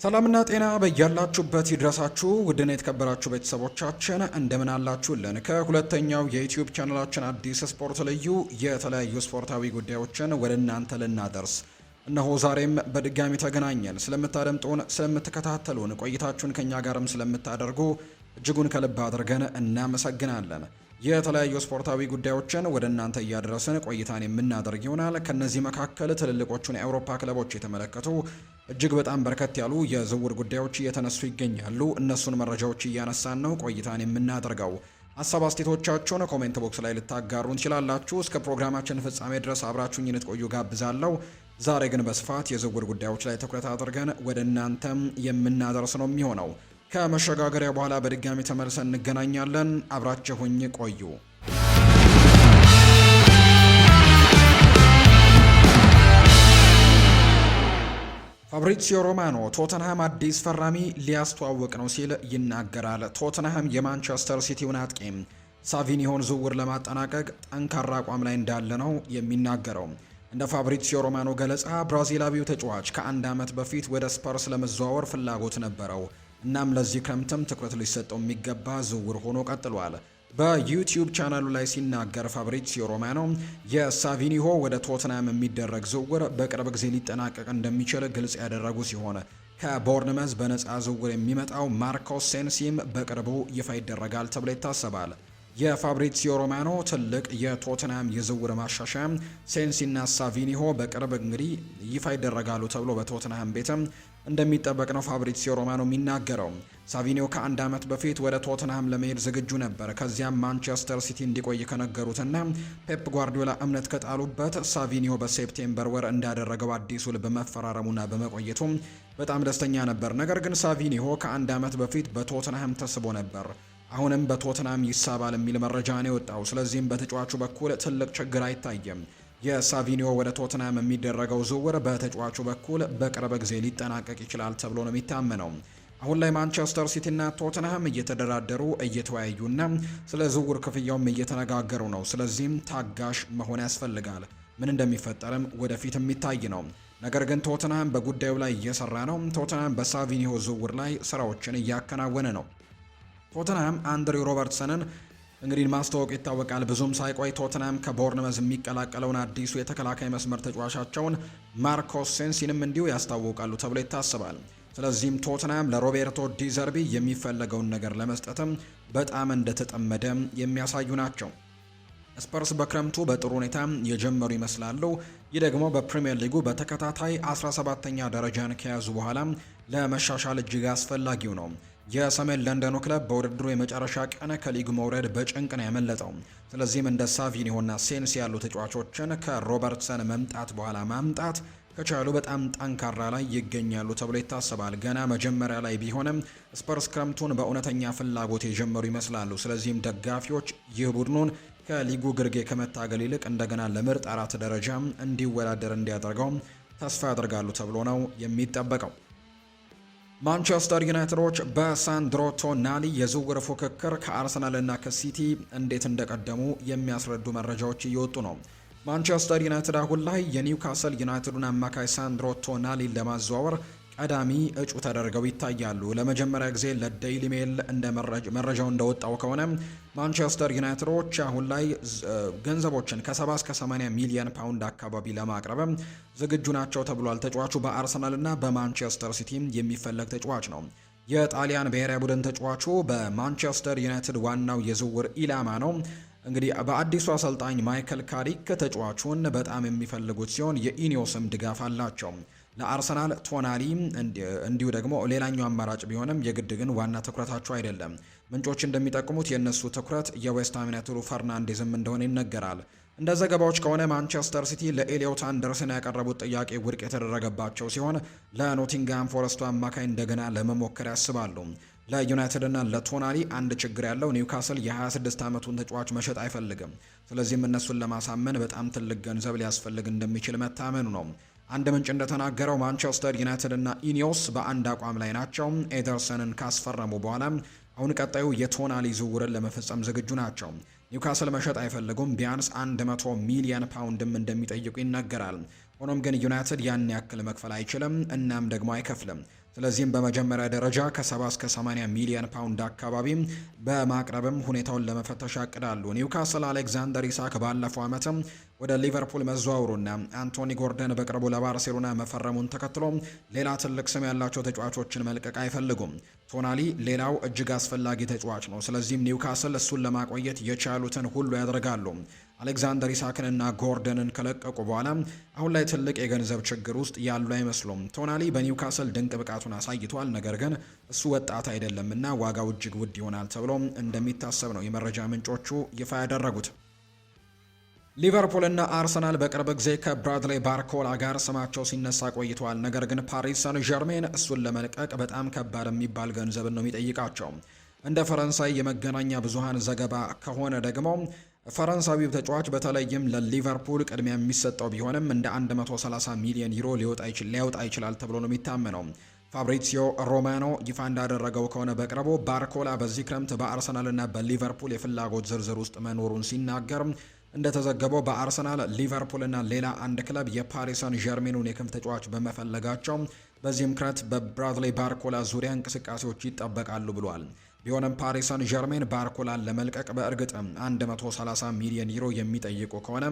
ሰላምና ጤና በያላችሁበት ይድረሳችሁ ውድና የተከበራችሁ ቤተሰቦቻችን እንደምን አላችሁልን? ከሁለተኛው የዩትዩብ ቻናላችን አዲስ ስፖርት ልዩ የተለያዩ ስፖርታዊ ጉዳዮችን ወደ እናንተ ልናደርስ እነሆ ዛሬም በድጋሚ ተገናኘን። ስለምታደምጡን፣ ስለምትከታተሉን ቆይታችሁን ከኛ ጋርም ስለምታደርጉ እጅጉን ከልብ አድርገን እናመሰግናለን። የተለያዩ ስፖርታዊ ጉዳዮችን ወደ እናንተ እያደረስን ቆይታን የምናደርግ ይሆናል። ከነዚህ መካከል ትልልቆቹን የአውሮፓ ክለቦች የተመለከቱ እጅግ በጣም በርከት ያሉ የዝውውር ጉዳዮች እየተነሱ ይገኛሉ። እነሱን መረጃዎች እያነሳን ነው ቆይታን የምናደርገው። ሀሳብ አስተያየቶቻችሁን comment box ላይ ልታጋሩን ትችላላችሁ። እስከ ፕሮግራማችን ፍጻሜ ድረስ አብራችሁኝ እንድትቆዩ ጋብዛለሁ። ዛሬ ግን በስፋት የዝውውር ጉዳዮች ላይ ትኩረት አድርገን ወደ እናንተም የምናደርስ ነው የሚሆነው። ከመሸጋገሪያ በኋላ በድጋሚ ተመልሰን እንገናኛለን። አብራችሁኝ ቆዩ። ፋብሪሲዮ ሮማኖ ቶተንሃም አዲስ ፈራሚ ሊያስተዋውቅ ነው ሲል ይናገራል። ቶተንሃም የማንቸስተር ሲቲውን አጥቂ ሳቪኒሆን ዝውውር ለማጠናቀቅ ጠንካራ አቋም ላይ እንዳለ ነው የሚናገረው። እንደ ፋብሪሲዮ ሮማኖ ገለጻ ብራዚላዊው ተጫዋች ከአንድ ዓመት በፊት ወደ ስፐርስ ለመዘዋወር ፍላጎት ነበረው። እናም ለዚህ ክረምትም ትኩረት ሊሰጠው የሚገባ ዝውውር ሆኖ ቀጥሏል። በዩቲዩብ ቻናሉ ላይ ሲናገር ፋብሪሲዮ ሮማኖ የሳቪኒሆ ወደ ቶትናም የሚደረግ ዝውውር በቅርብ ጊዜ ሊጠናቀቅ እንደሚችል ግልጽ ያደረጉ ሲሆን ከቦርንመዝ በነፃ ዝውውር የሚመጣው ማርኮስ ሴንሲም በቅርቡ ይፋ ይደረጋል ተብሎ ይታሰባል። የፋብሪሲዮ ሮማኖ ትልቅ የቶትናም የዝውውር ማሻሻያ ሴንሲና ሳቪኒሆ በቅርብ እንግዲህ ይፋ ይደረጋሉ ተብሎ በቶትናም ቤትም እንደሚጠበቅ ነው ፋብሪሲዮ ሮማኖ የሚናገረው። ሳቪኒዮ ከአንድ ዓመት በፊት ወደ ቶትንሃም ለመሄድ ዝግጁ ነበር። ከዚያም ማንቸስተር ሲቲ እንዲቆይ ከነገሩትና ፔፕ ጓርዲዮላ እምነት ከጣሉበት ሳቪኒዮ በ September ወር እንዳደረገው አዲስ ውል በመፈራረሙና በመቆየቱ በጣም ደስተኛ ነበር። ነገር ግን ሳቪኒዮ ከአንድ ዓመት በፊት በቶትንሃም ተስቦ ነበር። አሁንም በቶትንሃም ይሳባል የሚል መረጃ ነው የወጣው። ስለዚህም በተጫዋቹ በኩል ትልቅ ችግር አይታይም። የሳቪኒዮ ወደ ቶትንሃም የሚደረገው ዝውውር በተጫዋቹ በኩል በቅርብ ጊዜ ሊጠናቀቅ ይችላል ተብሎ ነው የሚታመነው። አሁን ላይ ማንቸስተር ሲቲና ቶትንሃም እየተደራደሩ እየተወያዩና ስለ ዝውውር ክፍያውም እየተነጋገሩ ነው። ስለዚህም ታጋሽ መሆን ያስፈልጋል። ምን እንደሚፈጠርም ወደፊት የሚታይ ነው። ነገር ግን ቶትንሃም በጉዳዩ ላይ እየሰራ ነው። ቶትንሃም በሳቪኒዮ ዝውውር ላይ ስራዎችን እያከናወነ ነው። ቶትንሃም አንድሪው ሮበርትሰንን እንግዲህ ማስተዋወቅ ይታወቃል። ብዙም ሳይቆይ ቶትናም ከቦርንመዝ የሚቀላቀለውን አዲሱ የተከላካይ መስመር ተጫዋቻቸውን ማርኮስ ሴንሲንም እንዲሁ ያስታውቃሉ ተብሎ ይታሰባል። ስለዚህም ቶትናም ለሮቤርቶ ዲዘርቢ የሚፈለገውን ነገር ለመስጠትም በጣም እንደተጠመደ የሚያሳዩ ናቸው። ስፐርስ በክረምቱ በጥሩ ሁኔታ የጀመሩ ይመስላሉ። ይህ ደግሞ በፕሪምየር ሊጉ በተከታታይ 17ተኛ ደረጃን ከያዙ በኋላ ለመሻሻል እጅግ አስፈላጊው ነው። የሰሜን ለንደኑ ክለብ በውድድሩ የመጨረሻ ቀን ከሊጉ መውረድ በጭንቅ ነው ያመለጠው። ስለዚህም እንደ ሳቪኒሆና ሴንስ ያሉ ተጫዋቾችን ከሮበርትሰን መምጣት በኋላ ማምጣት ከቻሉ በጣም ጠንካራ ላይ ይገኛሉ ተብሎ ይታሰባል። ገና መጀመሪያ ላይ ቢሆንም ስፐርስ ክረምቱን በእውነተኛ ፍላጎት የጀመሩ ይመስላሉ። ስለዚህም ደጋፊዎች ይህ ቡድኑን ከሊጉ ግርጌ ከመታገል ይልቅ እንደገና ለምርጥ አራት ደረጃ እንዲወዳደር እንዲያደርገው ተስፋ ያደርጋሉ ተብሎ ነው የሚጠበቀው። ማንቸስተር ዩናይትዶች በሳንድሮ ቶናሊ የዝውውር ፉክክር ከአርሰናልና ከሲቲ እንዴት እንደቀደሙ የሚያስረዱ መረጃዎች እየወጡ ነው። ማንቸስተር ዩናይትድ አሁን ላይ የኒውካስል ዩናይትዱን አማካይ ሳንድሮ ቶናሊን ለማዘዋወር ቀዳሚ እጩ ተደርገው ይታያሉ። ለመጀመሪያ ጊዜ ለዴይሊ ሜል እንደ መረጃው እንደወጣው ከሆነ ማንቸስተር ዩናይትዶች አሁን ላይ ገንዘቦችን ከ70 እስከ 80 ሚሊዮን ፓውንድ አካባቢ ለማቅረብ ዝግጁ ናቸው ተብሏል። ተጫዋቹ በአርሰናልና በማንቸስተር ሲቲ የሚፈለግ ተጫዋች ነው። የጣሊያን ብሔራዊ ቡድን ተጫዋቹ በማንቸስተር ዩናይትድ ዋናው የዝውውር ኢላማ ነው። እንግዲህ በአዲሱ አሰልጣኝ ማይከል ካሪክ ተጫዋቹን በጣም የሚፈልጉት ሲሆን የኢኒዮስም ድጋፍ አላቸው። ለአርሰናል ቶናሊ እንዲሁ ደግሞ ሌላኛው አማራጭ ቢሆንም የግድ ግን ዋና ትኩረታቸው አይደለም። ምንጮች እንደሚጠቁሙት የእነሱ ትኩረት የዌስትሃም ዩናይትዱ ፈርናንዴዝም እንደሆነ ይነገራል። እንደ ዘገባዎች ከሆነ ማንቸስተር ሲቲ ለኤሊዮት አንደርስን ያቀረቡት ጥያቄ ውድቅ የተደረገባቸው ሲሆን ለኖቲንግሃም ፎረስቱ አማካይ እንደገና ለመሞከር ያስባሉ። ለዩናይትድ እና ለቶናሊ አንድ ችግር ያለው ኒውካስል የ26 ዓመቱን ተጫዋች መሸጥ አይፈልግም። ስለዚህም እነሱን ለማሳመን በጣም ትልቅ ገንዘብ ሊያስፈልግ እንደሚችል መታመኑ ነው። አንድ ምንጭ እንደተናገረው ማንቸስተር ዩናይትድ እና ኢኒዮስ በአንድ አቋም ላይ ናቸው። ኤደርሰንን ካስፈረሙ በኋላ አሁን ቀጣዩ የቶናሊ ዝውውርን ለመፈጸም ዝግጁ ናቸው። ኒውካስል መሸጥ አይፈልጉም። ቢያንስ 100 ሚሊየን ፓውንድም እንደሚጠይቁ ይነገራል። ሆኖም ግን ዩናይትድ ያን ያክል መክፈል አይችልም፣ እናም ደግሞ አይከፍልም። ስለዚህም በመጀመሪያ ደረጃ ከ70 እስከ 80 ሚሊዮን ፓውንድ አካባቢ በማቅረብም ሁኔታውን ለመፈተሽ ያቅዳሉ። ኒውካስል አሌክዛንደር ኢሳክ ባለፈው ዓመትም ወደ ሊቨርፑል መዘዋወሩና አንቶኒ ጎርደን በቅርቡ ለባርሴሎና መፈረሙን ተከትሎ ሌላ ትልቅ ስም ያላቸው ተጫዋቾችን መልቀቅ አይፈልጉም። ቶናሊ ሌላው እጅግ አስፈላጊ ተጫዋች ነው። ስለዚህም ኒውካስል እሱን ለማቆየት የቻሉትን ሁሉ ያደርጋሉ። አሌክዛንደር ኢሳክንና ጎርደንን ከለቀቁ በኋላ አሁን ላይ ትልቅ የገንዘብ ችግር ውስጥ ያሉ አይመስሉም። ቶናሊ በኒውካስል ድንቅ ብቃቱን አሳይቷል። ነገር ግን እሱ ወጣት አይደለምና ዋጋው እጅግ ውድ ይሆናል ተብሎ እንደሚታሰብ ነው የመረጃ ምንጮቹ ይፋ ያደረጉት። ሊቨርፑል እና አርሰናል በቅርብ ጊዜ ከብራድሌ ባርኮላ ጋር ስማቸው ሲነሳ ቆይተዋል። ነገር ግን ፓሪስ ሳን ዠርሜን እሱን ለመልቀቅ በጣም ከባድ የሚባል ገንዘብን ነው የሚጠይቃቸው። እንደ ፈረንሳይ የመገናኛ ብዙሃን ዘገባ ከሆነ ደግሞ ፈረንሳዊው ተጫዋች በተለይም ለሊቨርፑል ቅድሚያ የሚሰጠው ቢሆንም እንደ 130 ሚሊዮን ዩሮ ሊያወጣ ይችላል ተብሎ ነው የሚታመነው። ፋብሪሲዮ ሮማኖ ይፋ እንዳደረገው ከሆነ በቅርቡ ባርኮላ በዚህ ክረምት በአርሰናልና በሊቨርፑል የፍላጎት ዝርዝር ውስጥ መኖሩን ሲናገር እንደተዘገበው በአርሰናል ሊቨርፑል እና ሌላ አንድ ክለብ የፓሪስ ሳን ዠርሜኑን የክንፍ ተጫዋች በመፈለጋቸው በዚህም ክረምት በብራድሌ ባርኮላ ዙሪያ እንቅስቃሴዎች ይጠበቃሉ ብሏል። ቢሆንም ፓሪስ ሳን ዠርሜን ባርኮላን ለመልቀቅ በእርግጥም 130 ሚሊዮን ዩሮ የሚጠይቁ ከሆነ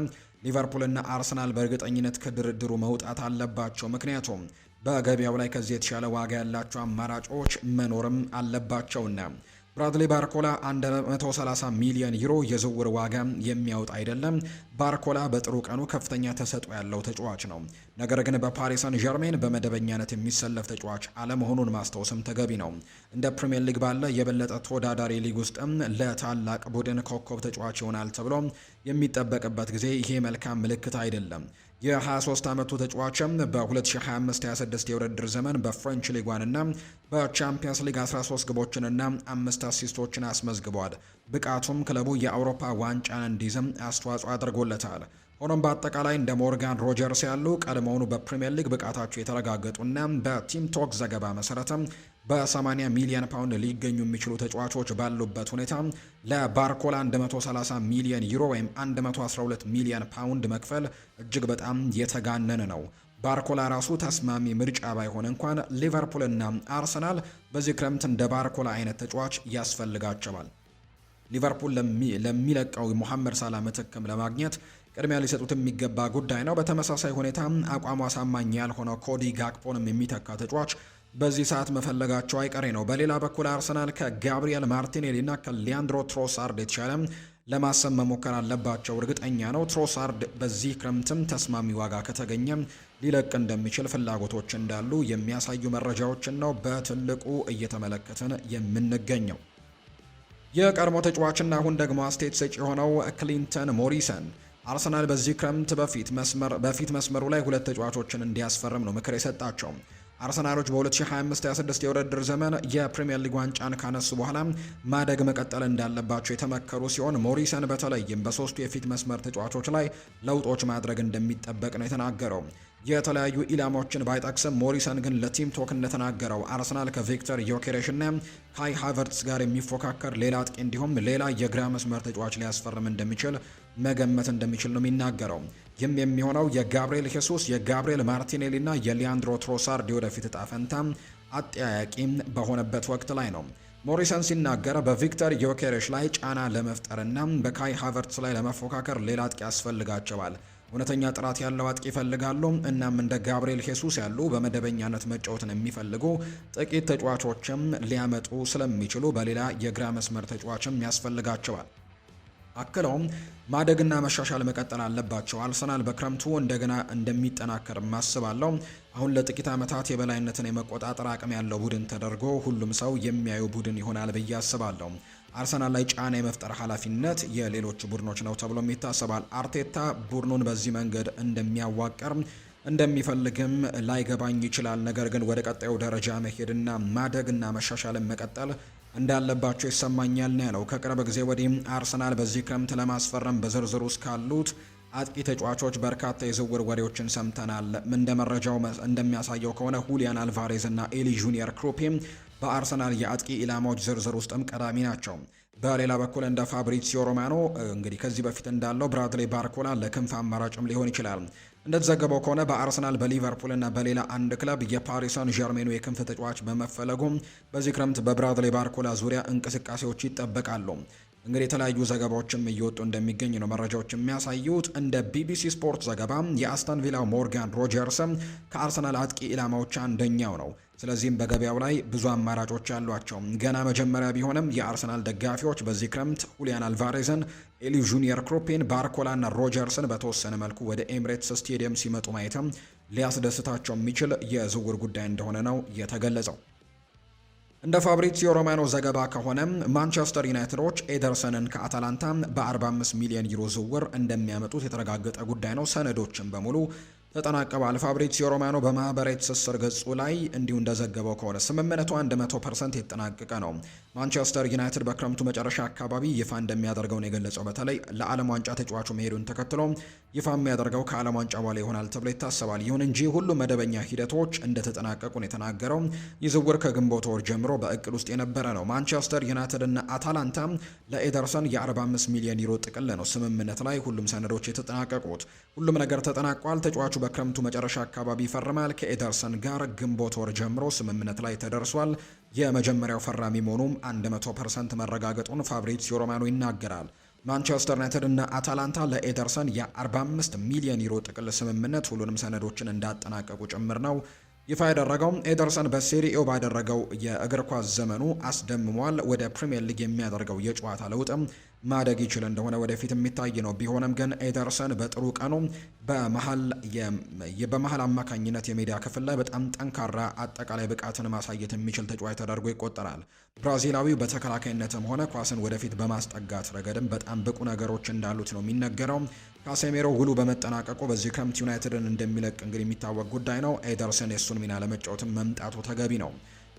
ሊቨርፑልና አርሰናል በእርግጠኝነት ከድርድሩ መውጣት አለባቸው። ምክንያቱም በገበያው ላይ ከዚህ የተሻለ ዋጋ ያላቸው አማራጮች መኖርም አለባቸውና። ብራድሊ ባርኮላ 130 ሚሊዮን ዩሮ የዝውውር ዋጋ የሚያወጣ አይደለም። ባርኮላ በጥሩ ቀኑ ከፍተኛ ተሰጥኦ ያለው ተጫዋች ነው። ነገር ግን በፓሪስ ሳን ዠርሜን በመደበኛነት የሚሰለፍ ተጫዋች አለመሆኑን ማስታወስም ተገቢ ነው። እንደ ፕሪምየር ሊግ ባለ የበለጠ ተወዳዳሪ ሊግ ውስጥም ለታላቅ ቡድን ኮከብ ተጫዋች ይሆናል ተብሎ የሚጠበቅበት ጊዜ ይሄ መልካም ምልክት አይደለም። የ23 ዓመቱ ተጫዋችም በ2025/26 የውድድር ዘመን በ French ሊግ ዋንና በቻምፒየንስ ሊግ 13 ግቦችንና አምስት አሲስቶችን አስመዝግቧል። ብቃቱም ክለቡ የአውሮፓ ዋንጫን እንዲይዝም አስተዋጽኦ አድርጎለታል። ሆኖም በአጠቃላይ እንደ ሞርጋን ሮጀርስ ያሉ ቀድሞውኑ በፕሪምየር ሊግ ብቃታቸው የተረጋገጡና በቲም ቶክ ዘገባ መሰረትም በ80 ሚሊዮን ፓውንድ ሊገኙ የሚችሉ ተጫዋቾች ባሉበት ሁኔታ ለባርኮላ 130 ሚሊዮን ዩሮ ወይም 112 ሚሊዮን ፓውንድ መክፈል እጅግ በጣም የተጋነነ ነው። ባርኮላ ራሱ ተስማሚ ምርጫ ባይሆን እንኳን ሊቨርፑልና አርሰናል በዚህ ክረምት እንደ ባርኮላ አይነት ተጫዋች ያስፈልጋቸዋል። ሊቨርፑል ለሚለቀው ሙሐመድ ሳላ ምትክም ለማግኘት ቅድሚያ ሊሰጡት የሚገባ ጉዳይ ነው። በተመሳሳይ ሁኔታ አቋሙ አሳማኝ ያልሆነው ኮዲ ጋክፖንም የሚተካ ተጫዋች በዚህ ሰዓት መፈለጋቸው አይቀሬ ነው። በሌላ በኩል አርሰናል ከጋብሪኤል ማርቲኔሊ እና ከሊያንድሮ ትሮሳርድ የተሻለ ለማሰብ መሞከር አለባቸው እርግጠኛ ነው። ትሮሳርድ በዚህ ክረምትም ተስማሚ ዋጋ ከተገኘ ሊለቅ እንደሚችል ፍላጎቶች እንዳሉ የሚያሳዩ መረጃዎችን ነው በትልቁ እየተመለከትን የምንገኘው። የቀድሞ ተጫዋችና አሁን ደግሞ አስተያየት ሰጪ የሆነው ክሊንተን ሞሪሰን አርሰናል በዚህ ክረምት በፊት መስመሩ ላይ ሁለት ተጫዋቾችን እንዲያስፈርም ነው ምክር የሰጣቸው። አርሰናሎች በ2025/26 የውድድር ዘመን የፕሪምየር ሊግ ዋንጫን ካነሱ በኋላ ማደግ መቀጠል እንዳለባቸው የተመከሩ ሲሆን ሞሪሰን በተለይም በሶስቱ የፊት መስመር ተጫዋቾች ላይ ለውጦች ማድረግ እንደሚጠበቅ ነው የተናገረው። የተለያዩ ኢላማዎችን ባይጠቅስም ሞሪሰን ግን ለቲም ቶክ እንደተናገረው አርሰናል ከቪክተር ዮኬሬሽ እና ካይ ሃቨርትስ ጋር የሚፎካከር ሌላ አጥቂ እንዲሁም ሌላ የግራ መስመር ተጫዋች ሊያስፈርም እንደሚችል መገመት እንደሚችል ነው የሚናገረው። ይህም የሚሆነው የጋብሪኤል ሄሱስ፣ የጋብሪኤል ማርቲኔሊ እና የሊያንድሮ ትሮሳርድ የወደፊት እጣ ፈንታ አጠያያቂ በሆነበት ወቅት ላይ ነው። ሞሪሰን ሲናገር በቪክተር ዮኬሬሽ ላይ ጫና ለመፍጠርና በካይ ሃቨርትስ ላይ ለመፎካከር ሌላ አጥቂ ያስፈልጋቸዋል። እውነተኛ ጥራት ያለው አጥቂ ይፈልጋሉ። እናም እንደ ጋብሪኤል ሄሱስ ያሉ በመደበኛነት መጫወትን የሚፈልጉ ጥቂት ተጫዋቾችም ሊያመጡ ስለሚችሉ በሌላ የግራ መስመር ተጫዋችም ያስፈልጋቸዋል። አክለውም ማደግና መሻሻል መቀጠል አለባቸው። አርሰናል በክረምቱ እንደገና እንደሚጠናከር አስባለሁ። አሁን ለጥቂት ዓመታት የበላይነትን የመቆጣጠር አቅም ያለው ቡድን ተደርጎ ሁሉም ሰው የሚያዩ ቡድን ይሆናል ብዬ አስባለሁ። አርሰናል ላይ ጫና የመፍጠር ኃላፊነት የሌሎች ቡድኖች ነው ተብሎም ይታሰባል። አርቴታ ቡድኑን በዚህ መንገድ እንደሚያዋቅር እንደሚፈልግም ላይገባኝ ይችላል። ነገር ግን ወደ ቀጣዩ ደረጃ መሄድና ማደግና መሻሻልን መቀጠል እንዳለባቸው ይሰማኛል ነው ያለው። ከቅርብ ጊዜ ወዲህ አርሰናል በዚህ ክረምት ለማስፈረም በዝርዝር ውስጥ ካሉት አጥቂ ተጫዋቾች በርካታ የዝውውር ወሬዎችን ሰምተናል። እንደ መረጃው እንደሚያሳየው ከሆነ ሁሊያን አልቫሬዝ እና ኤሊ ጁኒየር ክሩፔም በአርሰናል የአጥቂ ኢላማዎች ዝርዝር ውስጥም ቀዳሚ ናቸው። በሌላ በኩል እንደ ፋብሪዚዮ ሮማኖ እንግዲህ ከዚህ በፊት እንዳለው ብራድሌ ባርኮላ ለክንፍ አማራጭም ሊሆን ይችላል። እንደተዘገበው ከሆነ በአርሰናል፣ በሊቨርፑል እና በሌላ አንድ ክለብ የፓሪስ ሳን ዠርሜኑ የክንፍ ተጫዋች በመፈለጉም በዚህ ክረምት በብራድሌ ባርኮላ ዙሪያ እንቅስቃሴዎች ይጠበቃሉ። እንግዲህ የተለያዩ ዘገባዎችም እየወጡ እንደሚገኝ ነው መረጃዎች የሚያሳዩት። እንደ ቢቢሲ ስፖርት ዘገባ የአስተን ቪላው ሞርጋን ሮጀርስም ከአርሰናል አጥቂ ኢላማዎች አንደኛው ነው። ስለዚህም በገበያው ላይ ብዙ አማራጮች አሏቸው። ገና መጀመሪያ ቢሆንም የአርሰናል ደጋፊዎች በዚህ ክረምት ሁሊያን አልቫሬዝን፣ ኤሊ ጁኒየር ክሩፒን፣ ባርኮላና ሮጀርስን በተወሰነ መልኩ ወደ ኤምሬትስ ስቴዲየም ሲመጡ ማየትም ሊያስደስታቸው የሚችል የዝውውር ጉዳይ እንደሆነ ነው የተገለጸው። እንደ ፋብሪዚዮ ሮማኖ ዘገባ ከሆነ ማንቸስተር ዩናይትዶች ኤደርሰንን ከአታላንታ በ45 ሚሊዮን ዩሮ ዝውውር እንደሚያመጡት የተረጋገጠ ጉዳይ ነው። ሰነዶችን በሙሉ ተጠናቀዋል። ፋብሪዚዮ ሮማኖ በማህበራዊ ትስስር ገጹ ላይ እንዲሁ እንደዘገበው ከሆነ ስምምነቱ 100% የተጠናቀቀ ነው። ማንቸስተር ዩናይትድ በክረምቱ መጨረሻ አካባቢ ይፋ እንደሚያደርገው ነው የገለጸው። በተለይ ለዓለም ዋንጫ ተጫዋቹ መሄዱን ተከትሎ ይፋ የሚያደርገው ከዓለም ዋንጫ በኋላ ይሆናል ተብሎ ይታሰባል። ይሁን እንጂ ሁሉም መደበኛ ሂደቶች እንደተጠናቀቁ ነው የተናገረው። ይህ ዝውውር ከግንቦት ወር ጀምሮ በእቅድ ውስጥ የነበረ ነው። ማንቸስተር ዩናይትድ እና አታላንታ ለኤደርሰን የ45 ሚሊዮን ዩሮ ጥቅል ነው ስምምነት ላይ ሁሉም ሰነዶች የተጠናቀቁት። ሁሉም ነገር ተጠናቋል። ተጫዋቹ በክረምቱ መጨረሻ አካባቢ ይፈርማል። ከኤደርሰን ጋር ግንቦት ወር ጀምሮ ስምምነት ላይ ተደርሷል። የመጀመሪያው ፈራሚ መሆኑም 100% መረጋገጡን ፋብሪዚዮ ሮማኖ ይናገራል። ማንቸስተር ዩናይትድ እና አታላንታ ለኤደርሰን የ45 ሚሊዮን ዩሮ ጥቅል ስምምነት ሁሉንም ሰነዶችን እንዳጠናቀቁ ጭምር ነው ይፋ ያደረገው። ኤደርሰን በሴሪኤው ባደረገው የእግር ኳስ ዘመኑ አስደምሟል። ወደ ፕሪምየር ሊግ የሚያደርገው የጨዋታ ለውጥም ማደግ ይችል እንደሆነ ወደፊት የሚታይ ነው። ቢሆንም ግን ኤደርሰን በጥሩ ቀኑ በመሀል አማካኝነት የሜዳ ክፍል ላይ በጣም ጠንካራ አጠቃላይ ብቃትን ማሳየት የሚችል ተጫዋች ተደርጎ ይቆጠራል። ብራዚላዊው በተከላካይነትም ሆነ ኳስን ወደፊት በማስጠጋት ረገድም በጣም ብቁ ነገሮች እንዳሉት ነው የሚነገረው። ካሴሜሮ ውሉ በመጠናቀቁ በዚህ ክረምት ዩናይትድን እንደሚለቅ እንግዲህ የሚታወቅ ጉዳይ ነው። ኤደርሰን የእሱን ሚና ለመጫወትም መምጣቱ ተገቢ ነው።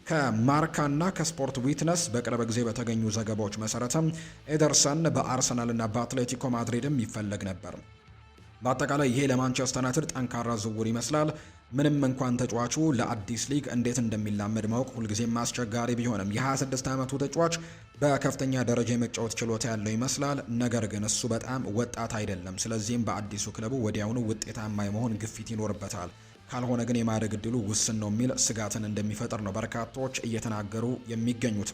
ከማርካና ከስፖርት ዊትነስ በቅርብ ጊዜ በተገኙ ዘገባዎች መሰረትም ኤደርሰን በአርሰናልና በአትሌቲኮ ማድሪድም ይፈለግ ነበር። በአጠቃላይ ይሄ ለማንቸስተር ዩናይትድ ጠንካራ ዝውውር ይመስላል። ምንም እንኳን ተጫዋቹ ለአዲስ ሊግ እንዴት እንደሚላመድ ማወቅ ሁልጊዜም አስቸጋሪ ቢሆንም የ26 ዓመቱ ተጫዋች በከፍተኛ ደረጃ የመጫወት ችሎታ ያለው ይመስላል። ነገር ግን እሱ በጣም ወጣት አይደለም። ስለዚህም በአዲሱ ክለቡ ወዲያውኑ ውጤታማ የመሆን ግፊት ይኖርበታል። ካልሆነ ግን የማደግ እድሉ ውስን ነው የሚል ስጋትን እንደሚፈጥር ነው በርካቶች እየተናገሩ የሚገኙት።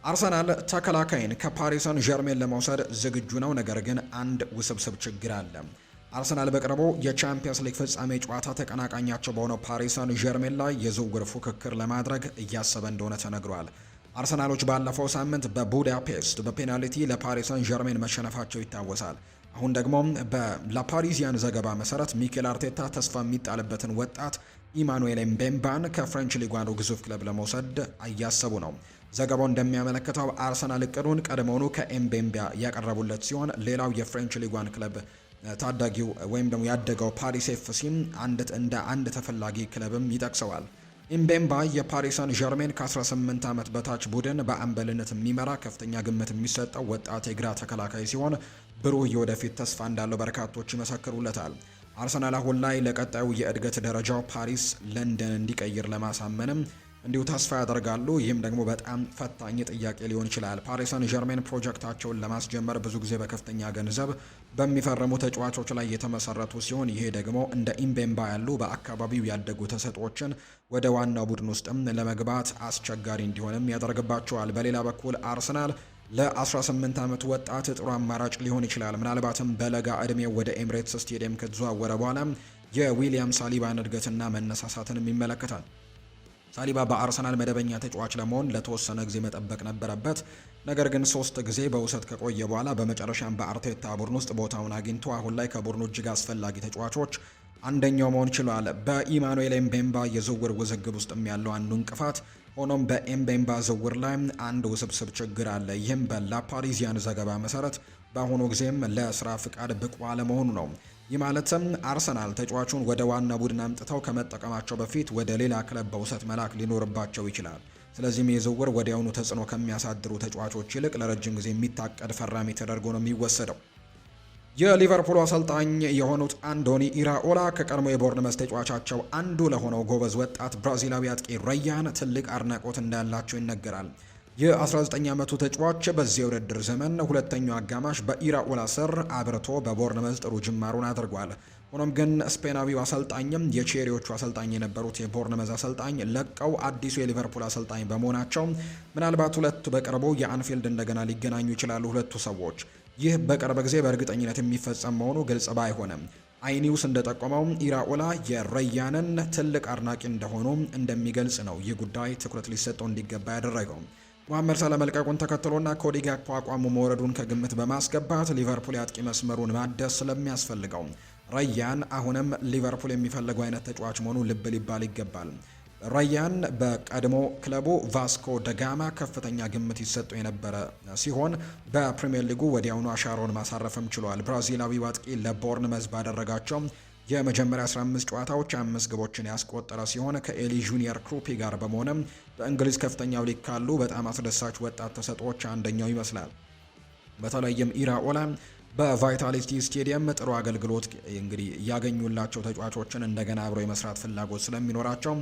አርሰናል ተከላካይን ከፓሪስ ሰን ዠርሜን ለመውሰድ ዝግጁ ነው። ነገር ግን አንድ ውስብስብ ችግር አለ። አርሰናል በቅርቡ የቻምፒየንስ ሊግ ፍጻሜ ጨዋታ ተቀናቃኛቸው በሆነው ፓሪስ ሰን ዠርሜን ላይ የዝውውር ፉክክር ለማድረግ እያሰበ እንደሆነ ተነግሯል። አርሰናሎች ባለፈው ሳምንት በቡዳፔስት በፔናልቲ ለፓሪስ ሰን ዠርሜን መሸነፋቸው ይታወሳል። አሁን ደግሞ በላፓሪዚያን ዘገባ መሰረት ሚኬል አርቴታ ተስፋ የሚጣልበትን ወጣት ኢማኑኤል ኤምቤምባን ከፍሬንች ሊጓኑ ግዙፍ ክለብ ለመውሰድ እያሰቡ ነው። ዘገባው እንደሚያመለክተው አርሰናል እቅዱን ቀድሞውኑ ከኤምቤምባ ያቀረቡለት ሲሆን ሌላው የፍሬንች ሊጓን ክለብ ታዳጊው ወይም ደግሞ ያደገው ፓሪስ ኤፍሲም እንደ አንድ ተፈላጊ ክለብም ይጠቅሰዋል። ኢምቤምባ የፓሪስ ሳን ዠርሜን ከ18 ዓመት በታች ቡድን በአምበልነት የሚመራ ከፍተኛ ግምት የሚሰጠው ወጣት የግራ ተከላካይ ሲሆን ብሩህ የወደፊት ተስፋ እንዳለው በርካቶች ይመሰክሩለታል። አርሰናል አሁን ላይ ለቀጣዩ የእድገት ደረጃው ፓሪስ ለንደን እንዲቀይር ለማሳመንም እንዲሁ ተስፋ ያደርጋሉ። ይህም ደግሞ በጣም ፈታኝ ጥያቄ ሊሆን ይችላል። ፓሪስ ሳን ዠርሜን ፕሮጀክታቸውን ለማስጀመር ብዙ ጊዜ በከፍተኛ ገንዘብ በሚፈርሙ ተጫዋቾች ላይ የተመሰረቱ ሲሆን ይሄ ደግሞ እንደ ኢምቤምባ ያሉ በአካባቢው ያደጉ ተሰጥኦችን ወደ ዋናው ቡድን ውስጥም ለመግባት አስቸጋሪ እንዲሆንም ያደርግባቸዋል። በሌላ በኩል አርሰናል ለ18 ዓመቱ ወጣት ጥሩ አማራጭ ሊሆን ይችላል። ምናልባትም በለጋ እድሜው ወደ ኤምሬትስ ስቴዲየም ከተዘዋወረ በኋላ የዊሊያም ሳሊባን እድገትና መነሳሳትንም ይመለከታል። ሳሊባ በአርሰናል መደበኛ ተጫዋች ለመሆን ለተወሰነ ጊዜ መጠበቅ ነበረበት። ነገር ግን ሶስት ጊዜ በውሰት ከቆየ በኋላ በመጨረሻም በአርቴታ ቡድን ውስጥ ቦታውን አግኝቶ አሁን ላይ ከቡድኑ እጅግ አስፈላጊ ተጫዋቾች አንደኛው መሆን ችሏል። በኢማኑኤል ኤምቤምባ የዝውውር ውዝግብ ውስጥም ያለው አንዱ እንቅፋት ሆኖም በኤምቤምባ ዝውውር ላይ አንድ ውስብስብ ችግር አለ። ይህም በላፓሪዚያን ዘገባ መሰረት በአሁኑ ጊዜም ለስራ ፍቃድ ብቁ አለመሆኑ ነው። ይህ ማለትም አርሰናል ተጫዋቹን ወደ ዋና ቡድን አምጥተው ከመጠቀማቸው በፊት ወደ ሌላ ክለብ በውሰት መላክ ሊኖርባቸው ይችላል። ስለዚህም የዝውውር ወዲያውኑ ተጽዕኖ ከሚያሳድሩ ተጫዋቾች ይልቅ ለረጅም ጊዜ የሚታቀድ ፈራሚ ተደርጎ ነው የሚወሰደው። የሊቨርፑል አሰልጣኝ የሆኑት አንዶኒ ኢራኦላ ከቀድሞ የቦርንመስ ተጫዋቻቸው አንዱ ለሆነው ጎበዝ ወጣት ብራዚላዊ አጥቂ ረያን ትልቅ አድናቆት እንዳላቸው ይነገራል። የ19 ዓመቱ ተጫዋች በዚህ የውድድር ዘመን ሁለተኛው አጋማሽ በኢራኦላ ስር አብርቶ በቦርንመዝ ጥሩ ጅማሩን አድርጓል። ሆኖም ግን ስፔናዊው አሰልጣኝም የቼሪዎቹ አሰልጣኝ የነበሩት የቦርንመዝ አሰልጣኝ ለቀው አዲሱ የሊቨርፑል አሰልጣኝ በመሆናቸው ምናልባት ሁለቱ በቅርቡ የአንፊልድ እንደገና ሊገናኙ ይችላሉ ሁለቱ ሰዎች። ይህ በቅርብ ጊዜ በእርግጠኝነት የሚፈጸም መሆኑ ግልጽ ባይሆንም አይኒውስ እንደጠቆመው ኢራኦላ የረያንን ትልቅ አድናቂ እንደሆኑ እንደሚገልጽ ነው ይህ ጉዳይ ትኩረት ሊሰጠው እንዲገባ ያደረገው። መሐመድ ሳላ መልቀቁን ተከትሎና ኮዲ ጋክፖ አቋሙ መውረዱን ከግምት በማስገባት ሊቨርፑል የአጥቂ መስመሩን ማደስ ስለሚያስፈልገው ረያን አሁንም ሊቨርፑል የሚፈልገው አይነት ተጫዋች መሆኑ ልብ ሊባል ይገባል። ረያን በቀድሞ ክለቡ ቫስኮ ደጋማ ከፍተኛ ግምት ይሰጠው የነበረ ሲሆን በፕሪምየር ሊጉ ወዲያውኑ አሻራውን ማሳረፍም ችሏል። ብራዚላዊ አጥቂ ለቦርንመዝ ባደረጋቸው የመጀመሪያ 15 ጨዋታዎች አምስት ግቦችን ያስቆጠረ ሲሆን ከኤሊ ጁኒየር ክሩፒ ጋር በመሆንም በእንግሊዝ ከፍተኛው ሊግ ካሉ በጣም አስደሳች ወጣት ተሰጥኦዎች አንደኛው ይመስላል። በተለይም ኢራኦላ በቫይታሊቲ ስቴዲየም ጥሩ አገልግሎት እንግዲህ ያገኙላቸው ተጫዋቾችን እንደገና አብሮ የመስራት ፍላጎት ስለሚኖራቸው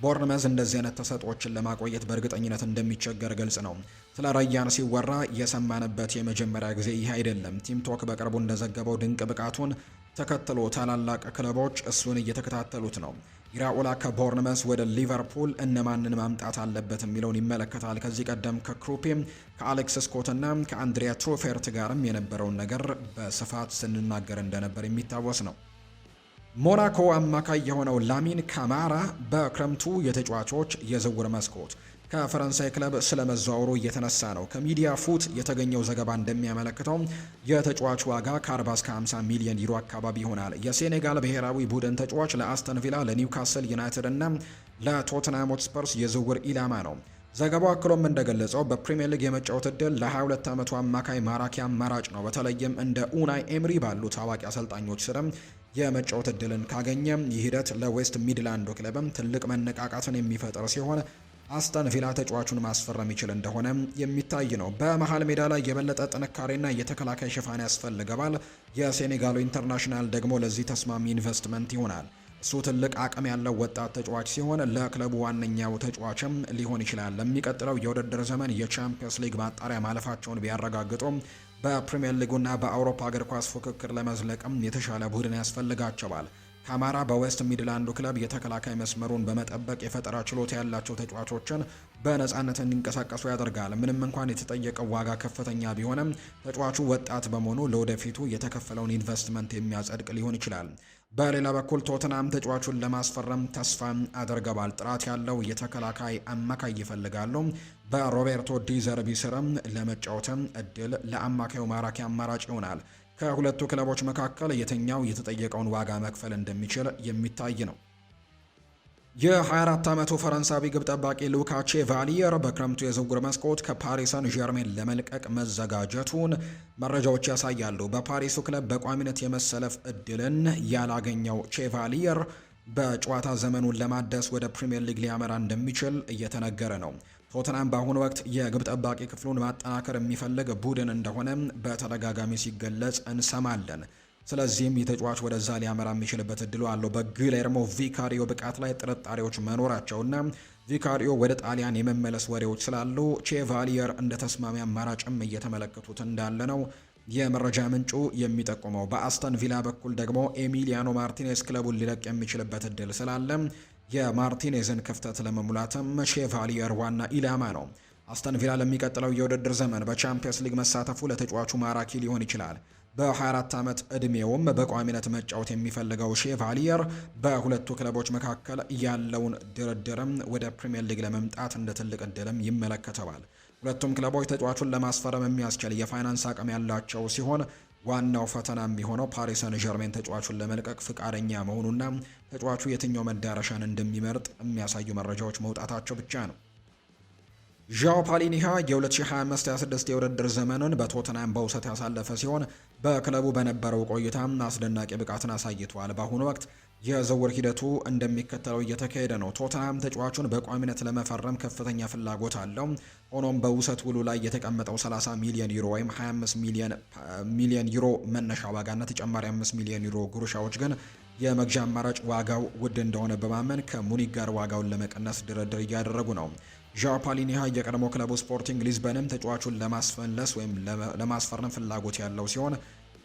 ቦርንመዝ እንደዚህ አይነት ተሰጥኦዎችን ለማቆየት በእርግጠኝነት እንደሚቸገር ግልጽ ነው። ስለ ረያን ሲወራ የሰማንበት የመጀመሪያ ጊዜ ይህ አይደለም። ቲም ቶክ በቅርቡ እንደዘገበው ድንቅ ብቃቱን ተከትሎ ታላላቅ ክለቦች እሱን እየተከታተሉት ነው። ኢራኦላ ከቦርንመስ ወደ ሊቨርፑል እነማንን ማምጣት አለበት የሚለውን ይመለከታል። ከዚህ ቀደም ከክሩፒም ከአሌክስ ስኮት እና ከአንድሪያ ትሩፌርት ጋርም የነበረውን ነገር በስፋት ስንናገር እንደነበር የሚታወስ ነው። ሞናኮ አማካይ የሆነው ላሚን ካማራ በክረምቱ የተጫዋቾች የዝውውር መስኮት ከፈረንሳይ ክለብ ስለመዘዋወሩ እየተነሳ ነው። ከሚዲያ ፉት የተገኘው ዘገባ እንደሚያመለክተው የተጫዋቹ ዋጋ ከ40 እስከ 50 ሚሊዮን ዩሮ አካባቢ ይሆናል። የሴኔጋል ብሔራዊ ቡድን ተጫዋች ለአስተን ቪላ፣ ለኒውካስል ዩናይትድ እና ለቶትንሃም ሆትስፐርስ የዝውውር ኢላማ ነው። ዘገባው አክሎም እንደገለጸው በፕሪምየር ሊግ የመጫወት እድል ለ22 ዓመቱ አማካይ ማራኪ አማራጭ ነው። በተለይም እንደ ኡናይ ኤምሪ ባሉ ታዋቂ አሰልጣኞች ስርም የመጫወት እድልን ካገኘ ይህ ሂደት ለዌስት ሚድላንዱ ክለብም ትልቅ መነቃቃትን የሚፈጥር ሲሆን አስተን ቪላ ተጫዋቹን ማስፈረም ይችል እንደሆነ የሚታይ ነው። በመሀል ሜዳ ላይ የበለጠ ጥንካሬና የተከላካይ ሽፋን ያስፈልገዋል። የሴኔጋሉ international ደግሞ ለዚህ ተስማሚ ኢንቨስትመንት ይሆናል። እሱ ትልቅ አቅም ያለው ወጣት ተጫዋች ሲሆን ለክለቡ ዋነኛው ተጫዋችም ሊሆን ይችላል። ለሚቀጥለው የውድድር ዘመን የቻምፒየንስ ሊግ ማጣሪያ ማለፋቸውን ቢያረጋግጡም በፕሪምየር ሊጉና በአውሮፓ እግር ኳስ ፉክክር ለመዝለቅም የተሻለ ቡድን ያስፈልጋቸዋል። ካማራ በዌስት ሚድላንዱ ክለብ የተከላካይ መስመሩን በመጠበቅ የፈጠራ ችሎታ ያላቸው ተጫዋቾችን በነፃነት እንዲንቀሳቀሱ ያደርጋል። ምንም እንኳን የተጠየቀው ዋጋ ከፍተኛ ቢሆንም ተጫዋቹ ወጣት በመሆኑ ለወደፊቱ የተከፈለውን ኢንቨስትመንት የሚያጸድቅ ሊሆን ይችላል። በሌላ በኩል ቶትናም ተጫዋቹን ለማስፈረም ተስፋ አድርገዋል። ጥራት ያለው የተከላካይ አማካይ ይፈልጋሉ። በሮቤርቶ ዲዘርቢ ስርም ለመጫወትም እድል ለአማካዩ ማራኪ አማራጭ ይሆናል። ከሁለቱ ክለቦች መካከል የትኛው የተጠየቀውን ዋጋ መክፈል እንደሚችል የሚታይ ነው። የ24 ዓመቱ ፈረንሳዊ ግብ ጠባቂ ሉካ ቼቫሊየር በክረምቱ የዝውውር መስኮት ከፓሪስ ሰን ዠርሜን ለመልቀቅ መዘጋጀቱን መረጃዎች ያሳያሉ። በፓሪሱ ክለብ በቋሚነት የመሰለፍ እድልን ያላገኘው ቼቫሊየር በጨዋታ ዘመኑን ለማደስ ወደ ፕሪምየር ሊግ ሊያመራ እንደሚችል እየተነገረ ነው። ቶተንሃም በአሁኑ ወቅት የግብ ጠባቂ ክፍሉን ማጠናከር የሚፈልግ ቡድን እንደሆነ በተደጋጋሚ ሲገለጽ እንሰማለን። ስለዚህም የተጫዋች ወደዛ ሊያመራ የሚችልበት እድሉ አለው። በጊሌርሞ ቪካሪዮ ብቃት ላይ ጥርጣሬዎች መኖራቸውና ቪካሪዮ ወደ ጣሊያን የመመለስ ወሬዎች ስላሉ ቼቫሊየር እንደ ተስማሚ አማራጭም እየተመለከቱት እንዳለ ነው የመረጃ ምንጩ የሚጠቁመው። በአስተን ቪላ በኩል ደግሞ ኤሚሊያኖ ማርቲኔዝ ክለቡን ሊለቅ የሚችልበት እድል ስላለ የማርቲኔዝን ክፍተት ለመሙላትም ሼቫሊየር ዋና ኢላማ ነው። አስተን ቪላ ለሚቀጥለው የውድድር ዘመን በቻምፒየንስ ሊግ መሳተፉ ለተጫዋቹ ማራኪ ሊሆን ይችላል። በ24 ዓመት ዕድሜውም በቋሚነት መጫወት የሚፈልገው ሼቫሊየር በሁለቱ ክለቦች መካከል ያለውን ድርድርም ወደ ፕሪምየር ሊግ ለመምጣት እንደ ትልቅ እድልም ይመለከተዋል። ሁለቱም ክለቦች ተጫዋቹን ለማስፈረም የሚያስችል የፋይናንስ አቅም ያላቸው ሲሆን ዋናው ፈተና የሚሆነው ፓሪስ ሰን ዠርሜን ተጫዋቹን ለመልቀቅ ፍቃደኛ መሆኑና ተጫዋቹ የትኛው መዳረሻን እንደሚመርጥ የሚያሳዩ መረጃዎች መውጣታቸው ብቻ ነው። ዣኦ ፓሊኒሃ የ2025/26 የውድድር ዘመንን በቶተንሃም በውሰት ያሳለፈ ሲሆን በክለቡ በነበረው ቆይታ አስደናቂ ብቃትን አሳይቷል። በአሁኑ ወቅት የዝውውር ሂደቱ እንደሚከተለው እየተካሄደ ነው። ቶተንሃም ተጫዋቹን በቋሚነት ለመፈረም ከፍተኛ ፍላጎት አለው። ሆኖም በውሰት ውሉ ላይ የተቀመጠው 30 ሚሊዮን ዩሮ ወይም 25 ሚሊዮን ዩሮ መነሻ ዋጋና ተጨማሪ 5 ሚሊዮን ዩሮ ጉርሻዎች ግን የመግዣ አማራጭ ዋጋው ውድ እንደሆነ በማመን ከሙኒክ ጋር ዋጋውን ለመቀነስ ድርድር እያደረጉ ነው። ዣኦ ፓሊኒሃ የቀድሞ ክለቡ ስፖርቲንግ ሊዝበንም ተጫዋቹን ለማስፈለስ ወይም ለማስፈረም ፍላጎት ያለው ሲሆን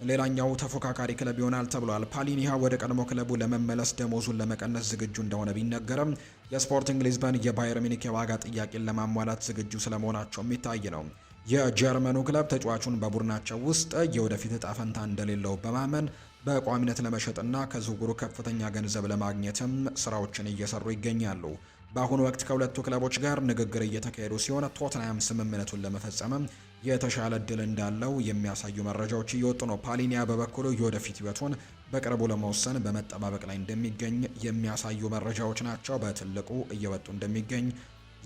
ሌላኛው ተፎካካሪ ክለብ ይሆናል ተብሏል። ፓሊኒሃ ወደ ቀድሞ ክለቡ ለመመለስ ደሞዙን ለመቀነስ ዝግጁ እንደሆነ ቢነገርም የስፖርቲንግ ሊዝበን የባየር ሚኒክ የዋጋ ጥያቄን ለማሟላት ዝግጁ ስለመሆናቸው የሚታይ ነው። የጀርመኑ ክለብ ተጫዋቹን በቡድናቸው ውስጥ የወደፊት እጣ ፈንታ እንደሌለው በማመን በቋሚነት ለመሸጥና ከዝውውሩ ከፍተኛ ገንዘብ ለማግኘትም ስራዎችን እየሰሩ ይገኛሉ። በአሁኑ ወቅት ከሁለቱ ክለቦች ጋር ንግግር እየተካሄዱ ሲሆን ቶተንሃም ስምምነቱን ለመፈጸምም የተሻለ እድል እንዳለው የሚያሳዩ መረጃዎች እየወጡ ነው። ፓሊኒያ በበኩሉ የወደፊት ህይወቱን በቅርቡ ለመወሰን በመጠባበቅ ላይ እንደሚገኝ የሚያሳዩ መረጃዎች ናቸው በትልቁ እየወጡ እንደሚገኝ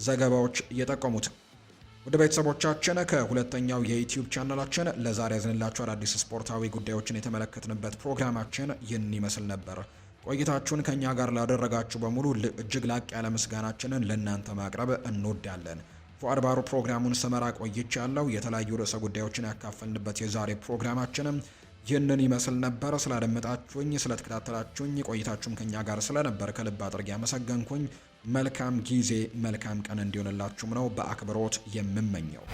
ዘገባዎች እየጠቆሙት። ወደ ቤተሰቦቻችን ከሁለተኛው የዩቲዩብ ቻናላችን ለዛሬ ያዝንላችሁ አዳዲስ ስፖርታዊ ጉዳዮችን የተመለከትንበት ፕሮግራማችን ይህን ይመስል ነበር። ቆይታችሁን ከእኛ ጋር ላደረጋችሁ በሙሉ እጅግ ላቅ ያለ ምስጋናችንን ለእናንተ ማቅረብ እንወዳለን። ፉአድ ባሩ ፕሮግራሙን ስመራ ቆይቻለሁ። የተለያዩ ርዕሰ ጉዳዮችን ያካፈልንበት የዛሬ ፕሮግራማችንም ይህንን ይመስል ነበር። ስላደመጣችሁኝ፣ ስለተከታተላችሁኝ ቆይታችሁም ከኛ ጋር ስለነበር ከልብ አድርጌ ያመሰገንኩኝ። መልካም ጊዜ መልካም ቀን እንዲሆንላችሁም ነው በአክብሮት የምመኘው።